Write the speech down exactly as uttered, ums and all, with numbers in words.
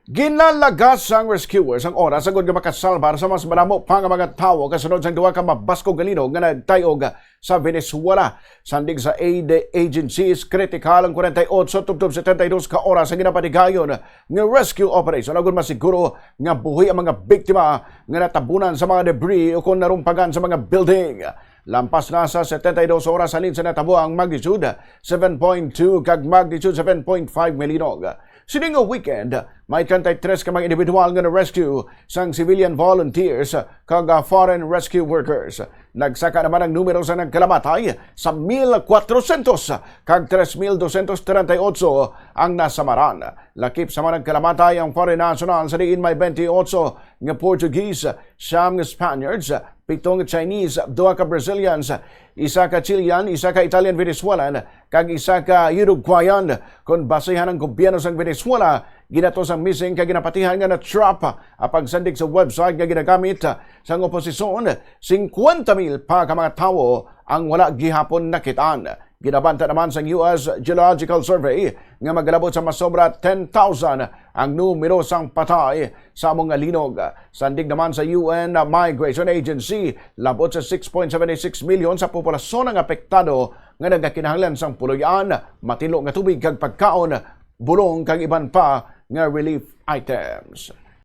Ginalagas sang rescuers ang oras agud nga makasalbar sa mas madamo pa nga mga tawo kasunod sang duha ka mabaskog nga linog nga nagtay-og sa Venezuela. Sandig sa aid agencies, kritikal ang forty-eight tubtob seventy-two ka oras ang ginapatigayon nga rescue operation agud masiguro nga buhi ang mga biktima nga natabunan sa mga debris o kon narumpagan sa mga building. Lampas na sa seventy-two oras halin sa natabo ang magnitude seven point two kag magnitude seven point five nga linog. Sini nga weekend, may thirty-three ka mga individual nga na-rescue sang civilian volunteers kag, ah, foreign rescue workers. Nagsaka naman ang numero sa nagkalamatay sa mil kwatrosyentos kag tres mil dosyentos treinta y ocho ang nasamaran. Lakip sa mga nagkalamatay ang foreign national sa diin may twenty-eight nga Portuguese, siyam nga Spaniards, pito nga Chinese, duha ka Brazilians, isa ka Chilean, isa ka Italian Venezuelan, kag isa ka Uruguayan. Kon basihan ang gobyerno sang Venezuela, ginatos ang missing kag ginapatihan nga na-trap. Apang sandig sa website nga ginagamit sang oposisyon, singkwenta mil pa ka mga tawo ang wala gihapon nakitaan. Ginabanta naman sang U S Geological Survey nga magalabot sa masobra ten thousand ang numero sang patay sa amo nga linog. Sandig naman sa U N Migration Agency, labot sa six point seven six million sa populasyon ang apektado nga nagakinahanglan sang puloy-an, matinlo nga tubig kag pagkaon, bulong kag iban pa nga relief items.